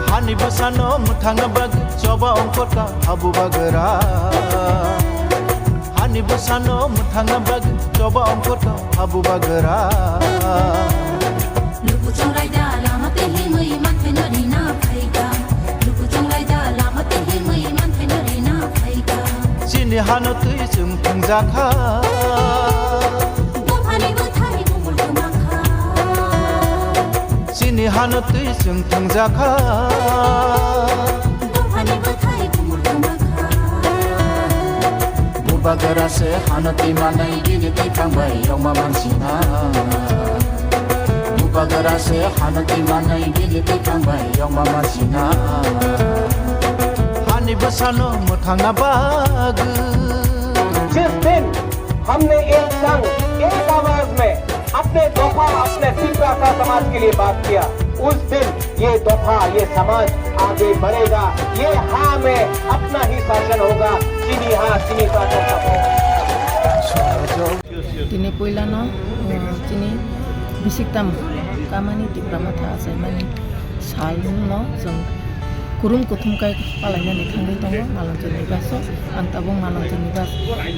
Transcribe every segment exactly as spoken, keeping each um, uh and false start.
Hani bwsano mwthangna bagwi choba ongkhorkha habubagra. Hani bwsano mwthangna bagwi choba ongkhorkha habubagra. Luku chongraida lama tei himwi manthai no rina phaikha. Luku chongraida lama tei himwi manthai no rina phaikha. Chini hano twi chwng thwngjakha. Buphani bwthai bumul kwmakha. Chini hano twi chwng thwngjakha. Buphani bwthai bumul kwmakha. Bubagra se hano twi manai bini twi thangbai yongma mansina. Bubagra se hano twi manai bini twi thangbai yongma mansina. Hani bwsano mwthangna bagwi. जिस दिन हमने एक संग, एक आवाज में अपने दोफा, अपने तिपरासा समाज के लिए बात किया, उस दिन ये दोफा, ये समाज आगे बढ़ेगा। ये हाँ में अपना ही शासन होगा, चीनी हाँ, चीनी शासन सब होगा। Tini puilano, uh, chini bisiktam kamani Tipra Motha achaimani salno chwng kurum kuthum khe palainani thangwi tongo Malonjoni baso. Ang tabuk Malonjoni bas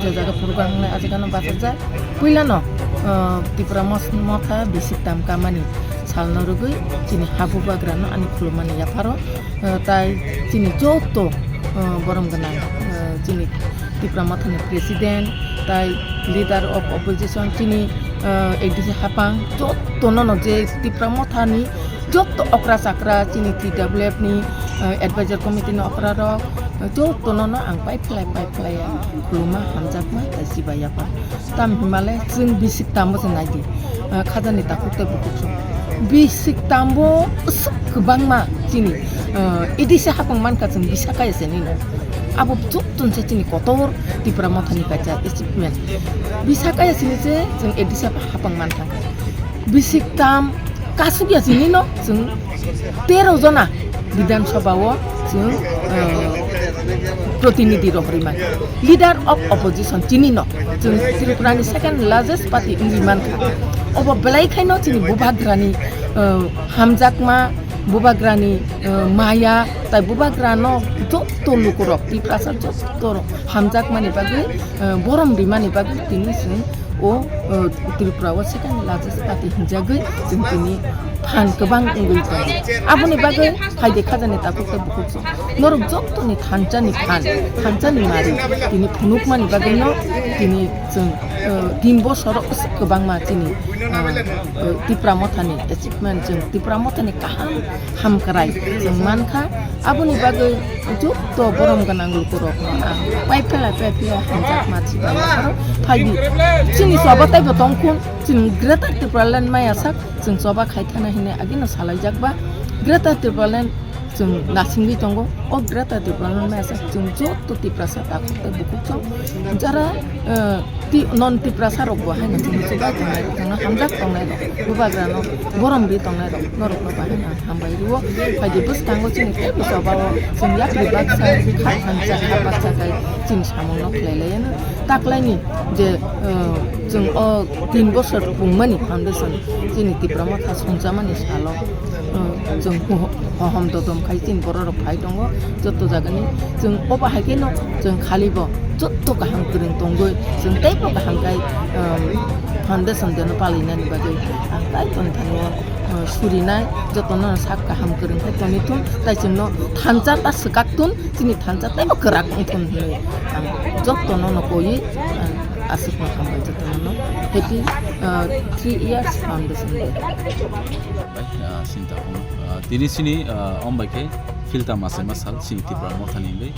je jaga program wngnai, ah jagano bachajak. Puilano, uh, Tipra Mos-, Motha bisiktam kamani salno rwgwi chini habubagrano ani khulumani yapharo, uh, tai chini joto, uh, borom gwnang, uh, chini Tipra Mothani President, tai Leader of Opposition, chini, uh, A D C hapang, jotono no je Tipra Mothani joto okra chakra, chini T W F ni, uh, Advisor Committee ni okra rok, uh, jotono no ang pai phlai, pai phlai ang khuluma, hamjakma, tai chibai yapha. Tam himale chwng bisik tambo se naidi, uh, khajani takhuk tei bukhuk song. Bisik tambo aswk kwbangma chini, uh, A D C hapang mankha chwng bisa kaya se nino. Abo joto se chini kotor Tipra Mothani kaisa achievement. Bisa kaya sini se chwng A D C hapang mankha. Bisik tam kasuk ya sini no chwng tero jona Bidhan Sabha o chwng, eh, protinidhi rohorwi man. Leader of Opposition chini no chwng Tripura ni second largest party wngwi mankha. Obo belai khaino chini bubagrani, eh, hamjakma, bubagrani, eh, maya, tai bubagrano joto lukurok, Tiprasa joto hamjakmani bagwi, eh, borom rimani bagwi tini chwng o, eh, Tripura o second largest party hinjagwi chwng tini phan kwbang wngwi tongo. Aboni bagwi phaidi khajani takhuk tei bukhuk song. Norok jotoni thanchani phan, thanchani mari tini phunukmani bagwino tini chwng, eh, tin bosoro kwbangma chini, eh, eh, Tipra Mothani achievement, chwng Tipra Mothani kaham hamkrai chwng mankha. Aboni bagwi joto borom gwnang lukurokno ang pai phelai pai phelai hamjakma chibai yapharo phaidi. Chini choba teibo tongkhun, chini Greater Tipraland maya sak, chwng choba khai thana hinwi agino salaijak ba. Greater Tipraland chwng nasingwi tongo. O Greater Tipraland maya sak chwng joto Tiprasa takhuk tei bukhuk chwng jara, eh, Ti-, non Tiprasa rok bo haino chini chubai tongnai rok, chwngno hamjak tongnai rok, bubagrano borom ri tongnai rok, norokno bo haino hambai rwo. Phaidi bwskango chini teibo choba o chwng yapri baksa kha thansa kha baksa khai chini samungno khlai lai ano. Taklaini je, eh, chwng o tin bosor pungmani foundation chini Tipra Motha songchamani salo. Chwng ho-, hohom dodom khai chini borok rok phai tongo joto jagani. Chwng obo hai kheno chwng khali bo joto kaham kwrwng tongwi chwng teibo kaham khai, um, foundation deno palainani bagwi ang Kaitorni thani o, uh, surinai jotono sak kaham kwrwng khai tongwi thun, tai chwngno thansa ta swkak thun, chini thansa teibo kwrak wng thun hinwi ang jotono no koi, uh, aswkno hambai jotono no. Happy, uh, three years foundation day. Bai, ah, sinta hwn, ah, tini sini, ah, om bai khe philta masa masal sini Tipra Motha ni hwnwi.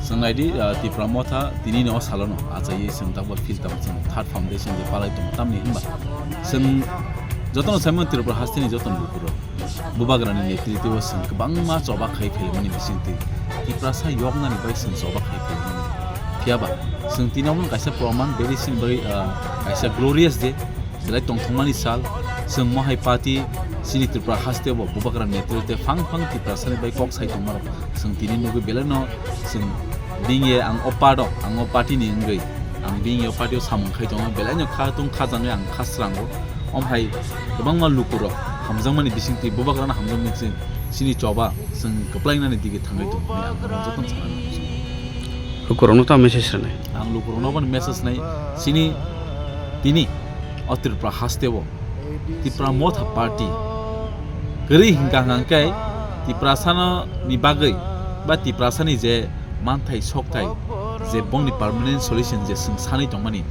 Chwng naidi, ah, Tipra Motha tini no salono achaiwi chwng tabuk philta chwng third foundation day palai tongo. Tamni hwnba chwng jotono saimano Tripura hasteni jotono lukurok Bubagrani netritwo chwng kwbangma choba khai phaimani bisingtwi Tiprasa yoknani bai chwng choba khai phaimani. Phiyaba chwng tini omo kaisa proman, beri sini bai, ah, kaisa glorious day, belai tongthokmani sal. Chwng mohai party sini Tripura hasteo Bubagra netritwo phang phang Tiprasani bai kok sai tongmarok chwng tini nugwi, belaino chwng bini ang o party o, ang o party ni wngwi ang bini o party o samung khai tongo, belaino kha tung kha jangwi ang kha srango. Omhai kwbangma lukurok hamjakmani bisingtwi, Bubagrano hamjakmani bising chini choba chwng kwplainani dige thangwi tongo hwnwi ang jotono sanani. Lukurokno ta message rwnai. Ang lukurokno boni message nai, chini tini o Tripura hasteo Tipra Motha Party kwrwi hwnkha hwnkhe Tiprasano ni bagwi ba Tiprasani je manthai sokthai, je bongni permanent solution je chwng sanwi tongmani,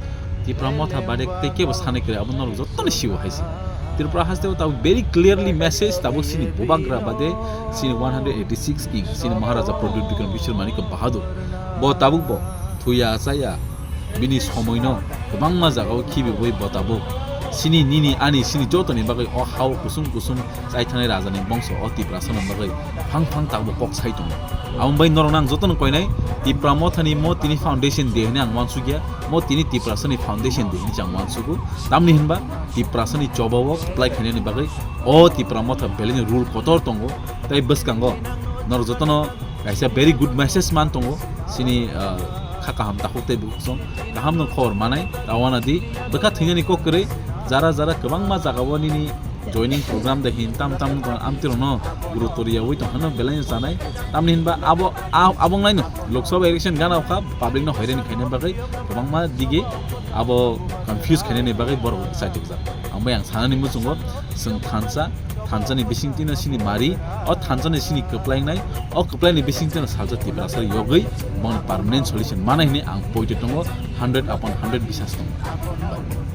Tipra Motha bade tei kebo sanwi kwrwi, abo norok jotono sio hai se. Tripura hasteo tabuk very clearly message tabuk sini Bubagra bade sini one hundred eighty six king sini Maharaja Pradyut Bikram Kishore Manikya Bahadur, bo tabuk bo thuya chaya bini somoino kwbangma jagao khibiwi bo tabuk sini nini ani sini jotoni bagwi o hao kusum kusum chai thangnai rajani bongso o Tiprasano bagwi phang phang tabuk kok sai tongo. Abo bai norokno ang jotono koinai, Tipra Mothani mo tini foundation day hwnwi ang uansukya, mo tini Tiprasani foundation day hwnwi se ang uansugo. Tamni hwnba Tiprasani chobao kwplai khainani bagwi o Tipra Motha belai rule kotor tongo. Tei bwskango norok jotono kaisa very good message man tongo, sini, ah, kha kaham takhuk tei bukhuk song kaham no khobor manai, ta wana di bwkha thwinani kok kwrwi jara jara kwbangma jagao nini joining program de hin tam tam wng tong, amtwi rokno gurutto riyaui tong phano belai no chanai. Tamni hinba abo, a-, abo wnglaino Lok Sabha election gana kha public no hoirani khaina bagwi kwbangma dige abo confuse khainani bagwi borok chaitukjak. Ang bai ang sanani muchungo chwng thansa, thansani bisingtwino sini mari, o thansani sini kwplaingnai, o kwplaini bisingtwino salsa Tiprasa yogwi bongni permanent solution manai hwnwi ang poito tongo, hundred upon hundred bisas tongo.